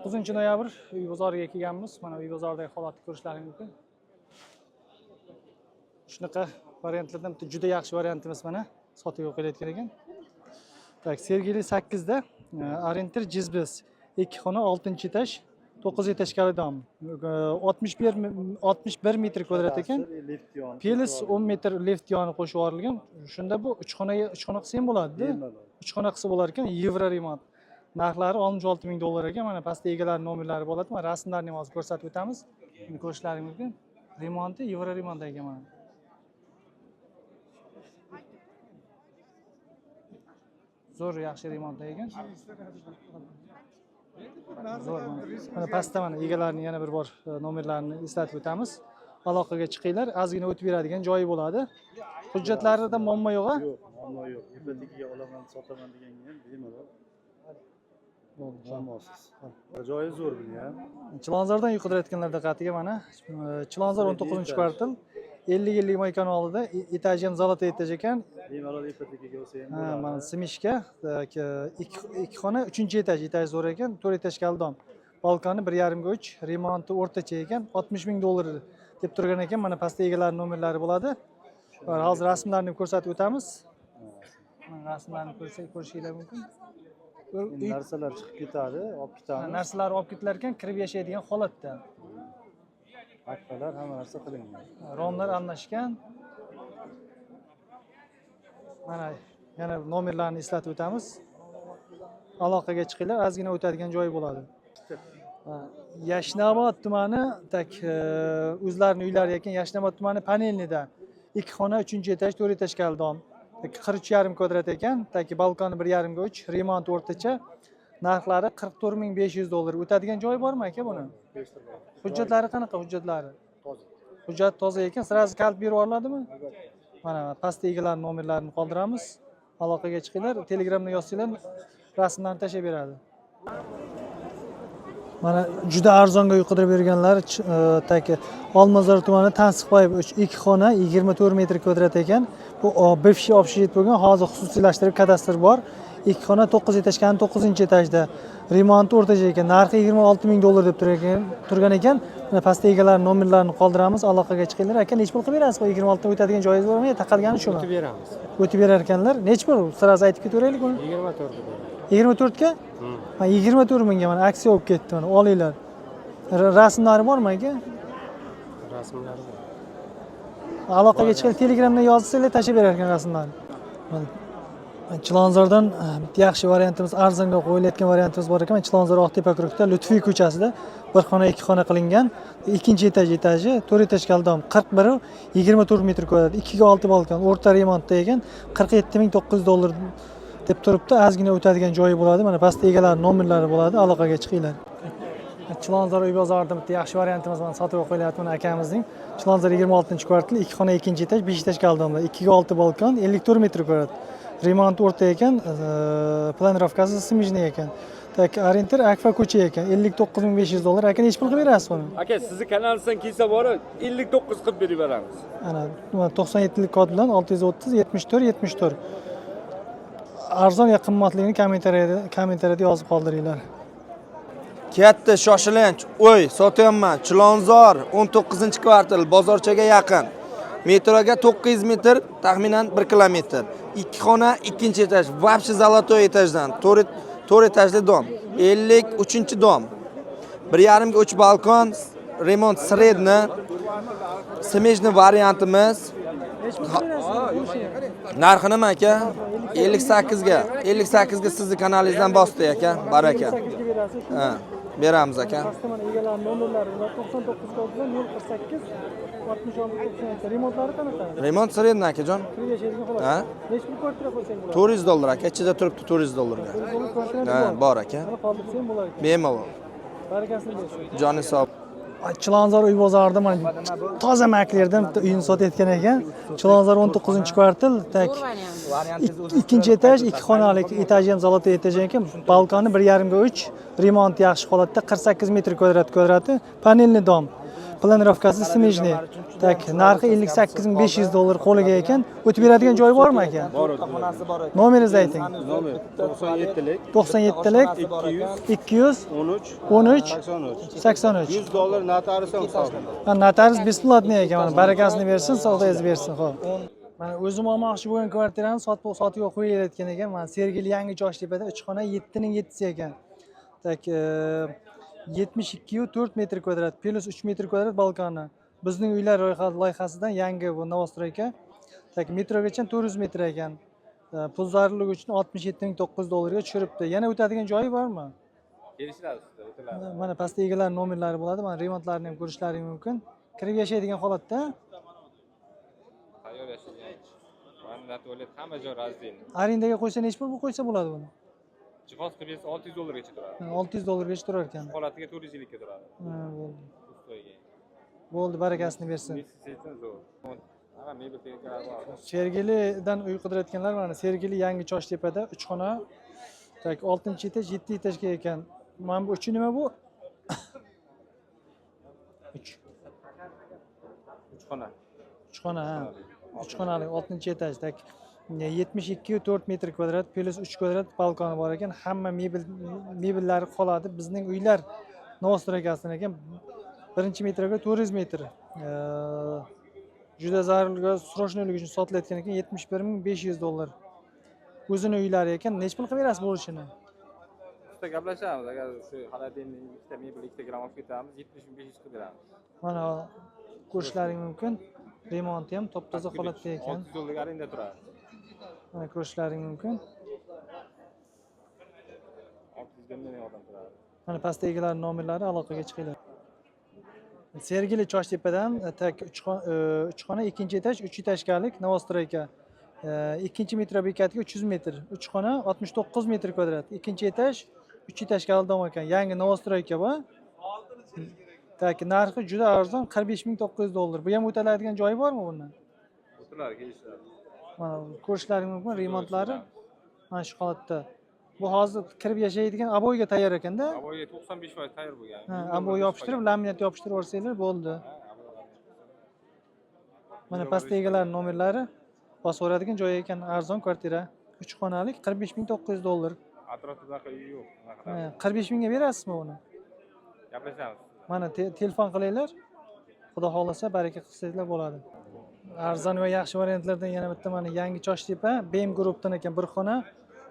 9 noyabr uy bozoriga kelganmiz. Mana uy bozoridagi holatni ko'rishlaring mumkin. Shunaqa variantlardan bitta juda yaxshi variantimiz mana sotuvga qo'yilayotgan ekan. Так, Sergeli 8 da Orientir Jizbis 2 xona 6 etaj 9 этажкали дом. 61 metr kvadrat ekan. Lift yoni. Plus 10 metr lift yoni qo'shib yuborilgan. Shunda bu 3 xonaga 3 xona qilsa ham bo'ladi-da. Bemalol. 3 xona qilsa bo'lar ekan, yevro remont. Narxlari 66 ming dollar ekan. Mana pastda egalari nomerlari bo'ladi. Mana rasmlarni ham hozir ko'rsatib o'tamiz. Buni ko'rishlaring mumkin. Remonti yevro remont ekan mana. Zo'r, yaxshi remont ekan. Zo'r mana. Mana pastda mana egalarining yana bir bor nomerlarini eslatib o'tamiz. Aloqaga chiqinglar, ozgina o'tib beradigan joyi bo'ladi. Hujjatlarida muammo yo'q a? Yo'q, muammo yo'q. Ipotekaga olaman, sotaman deganga ham bemalol. Bo'ldi. Muammosiz. Joyi zo'r buni ham. Chilonzordan uy qidirayotganlar diqqatiga mana Chilonzor 19 kvartal 50-50 moy kanalida etaji ham золотой etaj ekan. Bemalol ipotekaga olsa ham Ha, bo'ladi. mana simishka ikki xona 3 etaj, etaj zo'r ekan, 4 этажкали дом. Balkoni 1.5 ga 3, remonti o'rtacha ekan, 60 ming dollar deb turgan ekan. Mana pastda egalari nomerlari bo'ladi. Mana hozir rasmlarni ko'rsatib o'tamiz. Mana rasmlarni ko'rsak ko'rishinglar mumkin. Endi narsalar chiqib ketadi, olib ketamiz. Narsalar olib ketilar ekan, kirib yashaydigan holatda. Akfalar hamma narsa qilingan. Romlar almashgan. Mana yana nomerlarni eslatib o'tamiz. Aloqaga chiqinglar, ozgina o'tadigan joyi bo'ladi. Ha, Yashnobod tumani так o'zlarini uylari ekan, Yashnobod tumani Panelnida 2 xona 3 etaj 4 этажкали дом. Так 43,5 kvadrat ekan, так balkoni 1.5 ga 3, remont o'rtacha. Narxlari 44 500 dollar. O'tadigan joyi bormi aka buni? Hujjatlari qanaqa hujjatlari? Toza. Hujjat toza ekan, сразу kalit berib yuboriladimi? Mana pastda egalari nomerlarini qoldiramiz. Aloqaga chiqinglar, Telegramda yozsanglar rasmlarni tashlab beradi. Mana juda arzonga uy qidirib yurganlar taki Olmazor tumani Tansiqboyev 3 2 xona 24 metr kvadrat ekan. Bu бывший общежитие bo'lgan, hozir xususiylashtirib kadastr bor. 2 xona 9 этажкани 9-etajda. Remonti o'rtacha ekan. Narxi 26 ming dollar deb turgan ekan. Mana pastda egalari nomerlarini qoldiramiz, aloqaga chiqinglar. Aka, necha pul qilib berasiz? Bu 26 dan o'tadigan joyingiz bormi? Taqalgani shumi? O'tib beramiz. O'tib berar ekanlar. Necha pul? Сразу aytib ketaveraylik uni. 24 beramiz. 24 ga? Ha, 24 mingga mana aksiya bo'lib ketdi, mana olinglar. Rasmlari bormi aka? Rasmlari bor. Aloqaga chiqib Telegramda yozsanglar tashlab berar ekan rasmlarni. Mana Chilonzordan bitta yaxshi variantimiz, arzonga qo'yilayotgan variantimiz bor ekan. Mana Chilonzor Oqtepa okrugida Lutfiy ko'chasida bir xona 2 xona qilingan. Ikkinchi etaj etaji, 4 этажкали дом, 41 24 metr kvadrat, 2 ga 6 balkon, o'rta remontda ekan, 47 900 dollar deb turibdi. Ozgina o'tadigan joyi bo'ladi. Mana pastda egalari nomerlari bo'ladi. Aloqaga chiqinglar. Chilonzor uy bozorida bitta yaxshi variantimiz mana sotuvga qo'yilyapti mana akamizning. Chilonzor 26 kvartal, 2 xona 2 etaj, 5 этажкали дом lar, 2 ga 6 balkon, 54 metr kvadrat. Remont o'rta ekan, планировка si смежный ekan. Так, orientir Akfa ko'cha ekan, 59 500 dollar. Aka, necha pul qilib berasiz buni? Aka, sizni kanalingizdan kelsa borib 59 qilib berib yuboramiz. Ana 97lik kod bilan 630 74 74. Arzon yo qimmatligini kommentariyada yozib qoldiringlar. Katta shoshilinch uy sotyapman. Chilonzor 19 kvartal, bozorchaga yaqin. Metroga 900 metr, taxminan 1 kilometr. 2 xona, ikkinchi etaj, вообще золотой etajdan. 4 4 etajli дом. 53 дом. 1.5 ga 3 balkon, remont средний. Смежный variantimiz. Narxi nima aka? 58 ga. 58 ga sizni kanalingizdan bosdi aka. Baraka. 58 ga berasiz. Ha, beramiz aka. Pastda mana egalari nomerlari bor. 99 kod bilan 048 66 97. Remontlari qanaqa? Remont средний akajon. Kirib yashaydigan holat. Ha? Necha pul kvartira qo'ysak bo'ladi? 400 dollar aka, ichida turibdi 400 dollarga. 400 dollar kvartira Ha, bor. bor aka. Mana qoldirsa ham bo'lar ekan. Bemalol. Barakasini bersin. Joni sog'. Chilonzor uy bozorida mana toza maklerdan bitta uyini sotayotgan ekan. Chilonzor 19 kvartal, так ikkinchi etaj, ikki xonalik, etaji ham золотой etaj ekan. Balkoni 1.5 ga 3, remont yaxshi holatda, 48 metr kvadrat kvadrati, панельный дом. Планировка si смежный. Так, narxi 58 500 dollar qo'liga ekan. O'tib beradigan joyi bormi, aka? Bor, o'tib Xonasi bor ekan. Nomeringizni ayting. Nomer 97lik 97lik 200 200 13 13 83. 83. 100 dollar notarius ham hisoblanadi. Ha, notarius бесплатный ekan, mana barakasini bersin, sog'ligingizni bersin, xo'p. Mana o'zim olmoqchi bo'lgan kvartirani sotuvga qo'yilayotgan ekan. Mana Sergeli, Yangi Choshtepada, 3 xona, 7 700 ekan. Так, 72,4 metr kvadrat плюс 3 metr kvadrat balkoni. Bizning uylar loyihasidan yangi bu новостройка. Так, metrogacha 400 metr ekan. Pul zarurligi uchun 67 900 dollarga tushiribdi. Yana o'tadigan joyi bormi? Kelishiladi ustida, o'tiladi. Mana pastda egalari nomerlari bo'ladi. Mana remontlarini ham ko'rishlari mumkin. Kirib yashaydigan holatda. Tayyor yashaydigan. Vanna, tualet, hamma joy раздельный. Arendaga qo'ysa nechi pul qo'ysa bo'ladi buni? Jihoz qilib bersa 600 dollargacha turadi. 600 dollargacha turar ekan. Holatiga 450 ga turadi. Ha, bo'ldi. Ustoyga. Bo'ldi, barakasini bersin. Investitsiya zo'r. Hamma mebel texnikalari bor. Sergelidan uy qidirayotganlar, mana Sergeli, Yangi Choshtepada, 3 xona. Так, 6 etaj, 7 etajga ekan. Mana bu uchi nima bu? 3. 3 xona. 3 xona, ha. 3 xonali, 6 etaj. Так, 72,4 metr kvadrat плюс 3 kvadrat balkoni bor ekan. Hamma mebellari qoladi. Bizning uylar новостройка sidan ekan. Birinchi metroga 400 metr. Juda zarurga, срочный lik uchun sotilayotgan ekan, 71 500 dollar. O'zini uylari ekan. Nechi pul qilib berasiz bo'lishini? Usta gaplashamiz. Agar shu холодильник, ikkita mebel, ikkita gilam olib ketamiz, 70 500 qilib beramiz. Mana ko'rishlaring mumkin. Remonti ham top toza holatda ekan. 600 dollarga arenda turadi. Mana ko'rishlaring mumkin. 600 dan ming odam turadi. Mana pastda egalari nomerlari, aloqaga chiqinglar. Sergeli, Choshtepadan, так, 3 xona, ikkinchi etaj, 3 etajkalik новостройка. Ikkinchi metro bekatiga 300 metr. 3 xona, 69 metr kvadrat. Ikkinchi etaj, 3 etajkali dom ekan. Yangi новостройка bu. Так, narxi juda arzon, 45 900 dollar. Bu ham o'taladigan joyi bormi buni? O'tiradi, kelishiladi. Mana ko'rishlaring mumkin, remontlari mana shu holatda. Bu hozir kirib yashaydigan, обой ga tayyor ekanda. Обой ga 95% tayyor bo'lgan. Ha, обой yopishtirib, laminat yopishtirib yuborsanglar bo'ldi. Mana pastda egalari nomerlari, bosib yuboradigan joyi ekan, arzon kvartira. 3 xonalik, 45 900 dollar. Atrofida bunaqa uy yo'q. Bunaqa. Ha, 45 mingga berasizmi uni? Gaplashamiz. Mana telefon qilinglar. Xudo xohlasa, baraka qilsanglar bo'ladi. Arzon va yaxshi variantlardan yana bitta, mana Yangi Choshtepa, BM Groupdan ekan, bir xona,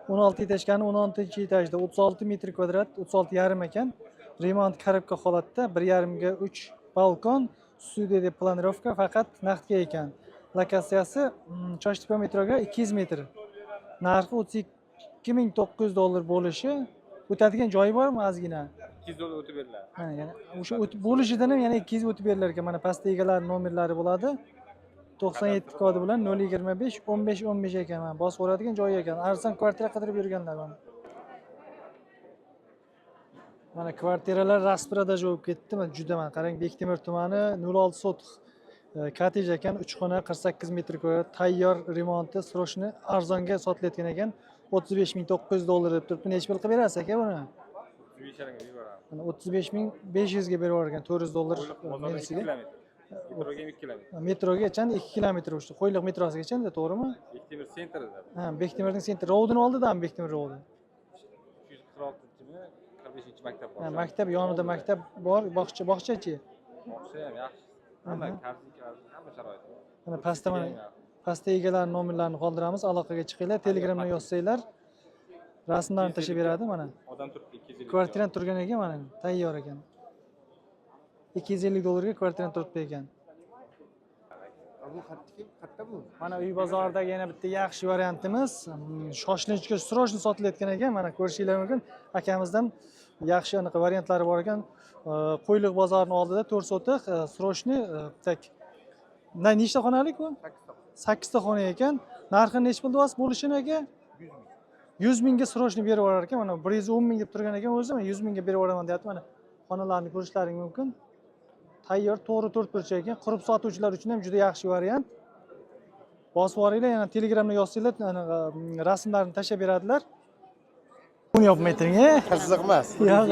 16 etajkani 16 etajda, 36 metr kvadrat, 36,5 ekan. Remont коробка holatda, 1,5 ga 3 balkon, studiya deb планировка, faqat naqdga ekan. Lokatsiyasi Choshtepa metroga 200 metr. Narxi 32 900 dollar bo'lishi, o'tadigan joyi bormi ozgina? 200 dollar o'tib beriladi. Ha, yana o'sha o'tib bo'lishidan ham yana 200 o'tib berilar ekan. Mana pastda egalari nomerlari bo'ladi. 97 kodi bilan 025 15 15 ekan. Mana bosib yuboradigan joyi ekan. Arzon kvartira qidirib yurganlar mana. Mana kvartiralar распродажа bo'lib ketdi. Mana juda, mana qarang, Bektemir tumani, 06 sotix kottej ekan, 3 xona, 48 metr kvadrat, tayyor remonti, срочный arzonga sotilayotgan ekan. 35 900 dollar deb turibdi. Nechi pul qilib berasiz, aka, buni? 35 yarimga yuboramiz. Mana 35 500 ga berib yuborgan, 400 dollar Qo'yliq bozordan 2 minusiga. kilometr. Metroga ham 2 kilometr. Metrogacha 2 kilometr o'sha Qo'yliq metrosigacha, to'g'rimi? Bektemir центр ida. Ha, Bektemirning центр РОВД ni oldidami, Bektemir РОВД? 346-mi, 45 maktab bor. Ha, maktab yonida, maktab bor, bog'cha, bog'chachi? Bog'cha ham yaxshi. Hamma korzinka, hamma sharoit bor. Mana pastda, mana pastda egalari nomerlarini qoldiramiz, aloqaga chiqinglar, Telegramdan yozsanglar rasmlarni tashlab beradi mana. Odam turibdi 250. Kvartirani turgan ekan, mana tayyor ekan. 250 dollarga kvartirani turibdi ekan. Bu qayerda, qayerda bu? Mana uy bozoridagi yana bitta yaxshi variantimiz, shoshilinchga срочно sotilayotgan ekan. Mana ko'rishinglar mumkin. Akamizdan yaxshi anaqa variantlari bor ekan. Qo'yliq bozorini oldida, 4 sotix, срочный, так. Na, nechta xonalik bu? 8 ta xona ekan. Narxi nechi pul deyapsiz bo'lishini, aka? 100 mingga срочный berib yuborar ekan. Mana 110 ming deb turgan ekan o'zi, mana 100 mingga berib yuboraman deyapti. Mana xonalarni ko'rishlaring mumkin. Tayyor, to'g'ri to'rtburchak ekan. Qurib sotuvchilar uchun ham juda yaxshi variant. Bosib yuboringlar, yana Telegramda yozsanglar, anaqa rasmlarni tashlab beradilar. Yopmay turing, e? Qiziq emas. Yo'q.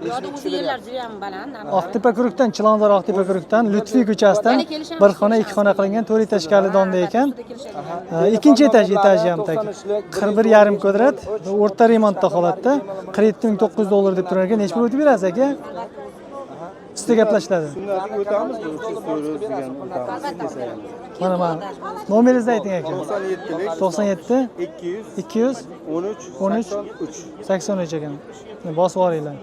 Yo'q, o'zi yerlar juda ham baland. Oqtepa Kurukdan, Chilonzor Oqtepa Kurukdan, Lutfiy ko'chasidan bir xona, ikki xona qilingan 4 etajkali domda ekan. Ikkinchi etaj, etaji ham tak. 41,5 kvadrat, o'rta remontda holatda 47 900 dollar deb turar ekan. Necha pul o'tib berasiz aka? Ustida gaplashiladi. Sunnatga o'tamiz, 300 400 degan o'tamiz. Mana. Nomeringizni ayting aka. 97lik 97 200 200 13 13 83. 83 ekan. Bosib yuboringlar.